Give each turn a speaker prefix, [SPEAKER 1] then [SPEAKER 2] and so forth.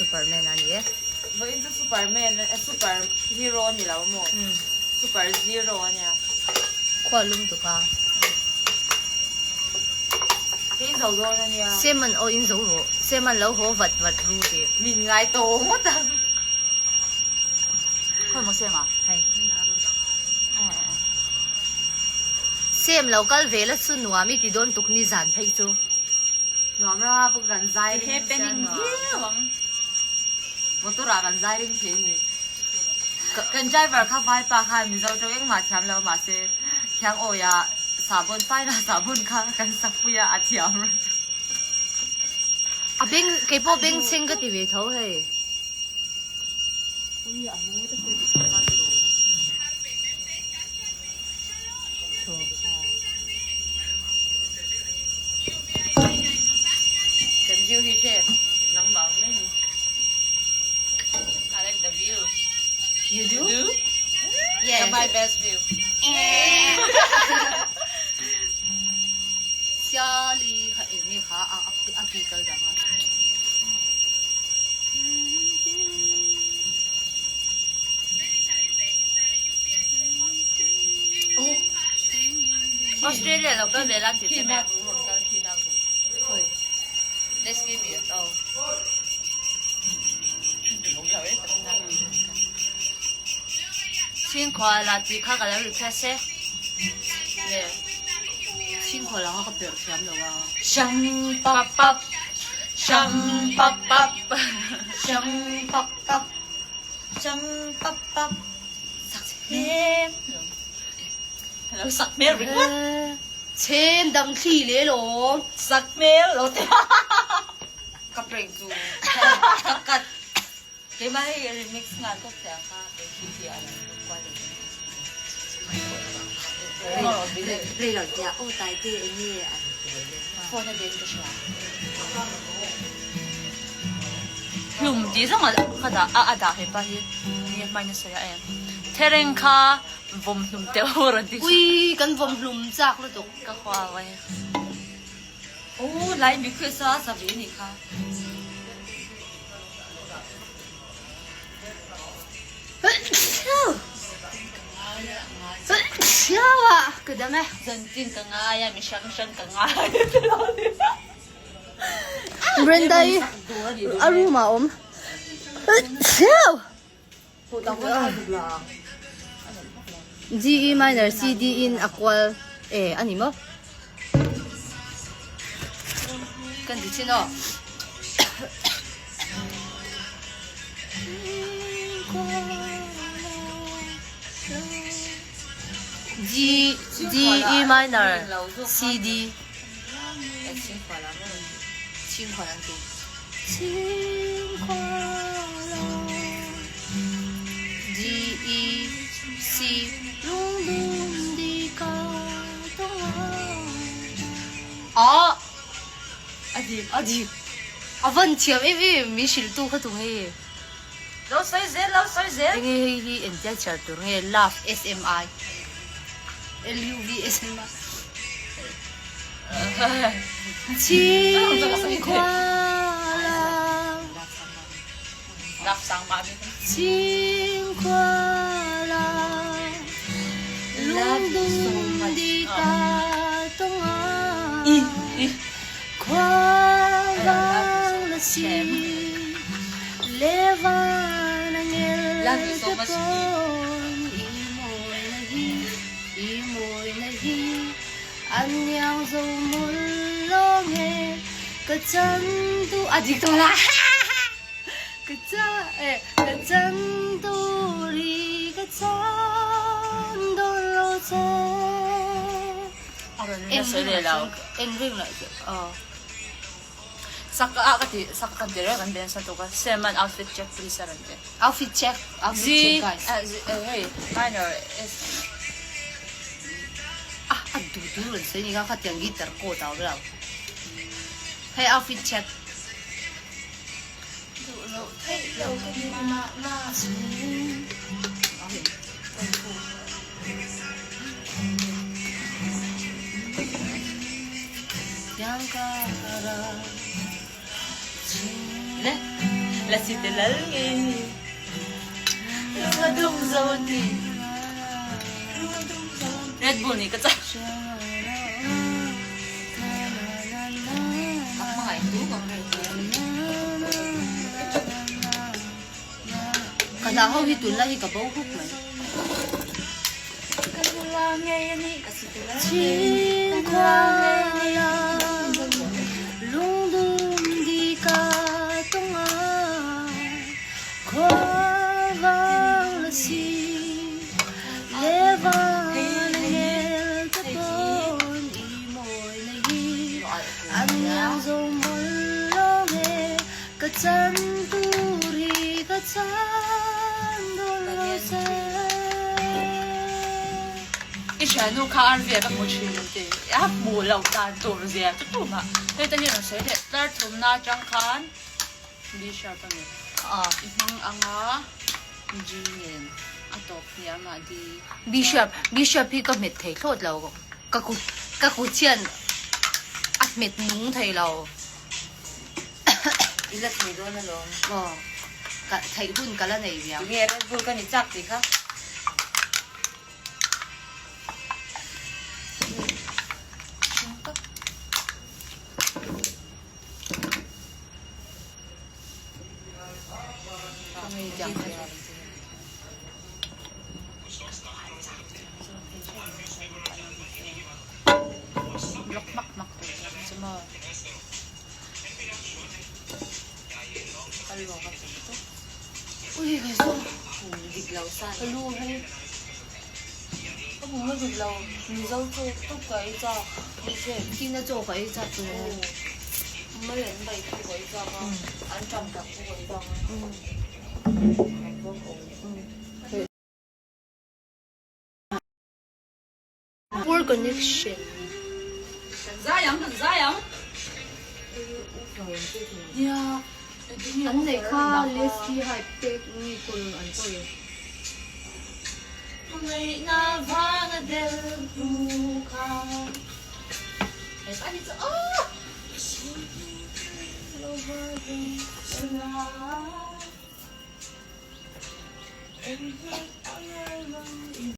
[SPEAKER 1] Superman a ni e.
[SPEAKER 2] Vawiin chu Superman super hero a ni lo maw? Super zero a nia.
[SPEAKER 1] Khua lum tuk a.
[SPEAKER 2] Ka in zo dawn a nia.
[SPEAKER 1] Seman aw in zo rawh. Seman lo haw vat vat ru tih.
[SPEAKER 2] Min ngai tawh ngawt ang.
[SPEAKER 3] Khawi maw Sema?
[SPEAKER 1] Hei. Sem lo kal ve la chu nuam i ti dawn tuk ni zan phei chu.
[SPEAKER 2] Nuam ranga pawh kan zai ring
[SPEAKER 3] He pening viau ang.
[SPEAKER 2] Motor ah kan zai ring thei ni. Kan driver kha vaipa khan Mizo tawng engmah thiam lo mahse thiang awi ah sahbawn faina sahbawn kha kan sak pui a a thiam.
[SPEAKER 1] A beng keipawh bengchheng ka ti ve tho hei.
[SPEAKER 2] Kan view hi hre nangmah ang mai ni.
[SPEAKER 3] I like the view.
[SPEAKER 1] You do?
[SPEAKER 3] Do?
[SPEAKER 1] Yes.
[SPEAKER 3] My best view.
[SPEAKER 1] Siali kha eng nge kha a a ki kal dang a.
[SPEAKER 3] Australia lo kal ve la ti che me.
[SPEAKER 2] Let's give me a oh.
[SPEAKER 3] Chhingkhua la tih kha ka lo request e. Le.
[SPEAKER 1] Chhingkhua la kha ka perh thiam lo a.
[SPEAKER 2] Shang pap pap Shang pap pap Shang pap pap Shang pap pap Sak hmel
[SPEAKER 3] Lo sak hmel ringawt.
[SPEAKER 1] Chhem dang thli leh lawm.
[SPEAKER 3] Sak hmel lo ti.
[SPEAKER 2] Ka prank chu ka cut. Keimah hei remix nghal tawp che ang kha khi khi a lo lut kual leh dawn
[SPEAKER 1] Rei lo tia aw Taite eng nge a rawn ti leh dawn a.
[SPEAKER 3] Phone a den ka hria. Hlum tih zawng a ka dah a a dah hepa hi enge hmain a sawi a em. Thereng kha vawm hlum teh u rawn ti.
[SPEAKER 1] Ui kan vawm hlum chak lutuk.
[SPEAKER 3] Ka hua vai.
[SPEAKER 2] Aw lai mi khawih sa sa ve nih kha.
[SPEAKER 1] Ka dam e.
[SPEAKER 3] Zantin ka ngai a, mi hrang hrang ka ngai.
[SPEAKER 1] Brenda i a room ah a awm. G E minor C D in a kual e a ni maw? Kan ti chin aw. G G E minor C D G E C Ah
[SPEAKER 2] A dik.
[SPEAKER 1] A dik. A van thiam em em min hrilh tu kha tu hei.
[SPEAKER 3] Lo sawi zel lo sawi zel.
[SPEAKER 1] Enge hei hi engtia chhiar tur nge love S M I L U V S M I Chhingkhua la Chhingkhua la Lungdum di ka tawng a Khua vang la si Le van a ngel te pawn I mawi na hi I mawi na hi An iang zo mul lo nge Ka chan tu a dik tawh la Ka chan eh ka chan tur hi ka chan dawn lo che
[SPEAKER 3] A rawn ring a sawi leh lo.
[SPEAKER 1] Eng ring lah chu aw.
[SPEAKER 3] Sak a ka ti sak ka ti reng an be nasa tuk a Seman outfit check please a rawn ti.
[SPEAKER 1] Outfit check outfit check guys.
[SPEAKER 3] Z hei minor S.
[SPEAKER 1] A a duh duh rawn sawi ni kha khatiang guitar chord a awm lo. Hei outfit check.
[SPEAKER 3] Duh loh theih lo ka ni mahna.
[SPEAKER 2] Lasi te lal ngei ni. Lung a dum zo ni.
[SPEAKER 3] Red Bull nih ka chak.
[SPEAKER 2] Ka hmangaih tu ka hmangaih tu.
[SPEAKER 1] Ka hla ho hi tunlai hi ka bo huk mai.
[SPEAKER 3] I thiannu kha ar ve ka hmu thin ti a hmuh loh dan tur zia chu tumah hei te hian an sawi leh tlar thumna atang khan B sharp a ni i hmang anga G nen a tawp hniam ah D
[SPEAKER 1] B sharp B sharp hi ka hmet thei thlawt lo ka kut ka kut hian a hmet nung thei lo.
[SPEAKER 2] I la thei dawn alawm.
[SPEAKER 1] Aw, ka theih hun ka la nei viau.
[SPEAKER 2] Tunge Red Bull ka ni chak tih kha.
[SPEAKER 3] Block hmak hmak tur chuan chu maw.
[SPEAKER 1] Ui ka zo.
[SPEAKER 2] Dik lo san.
[SPEAKER 1] Ka lu hei.
[SPEAKER 2] Ka pum a dik lo. Mizo chaw tawp ka ei chak.
[SPEAKER 1] Tina chaw ka ei chak chu.
[SPEAKER 2] Mai an bai khu ka ei chak a. An tam tak khu ka ei chak a.
[SPEAKER 1] Poor connection.
[SPEAKER 3] Kan zai ang, kan zai ang. Nia,
[SPEAKER 1] An neih kha Leslie hype pek nge kul an pawi.
[SPEAKER 3] Hmangaihna vanga del hnu kha. He pa hi chu aw!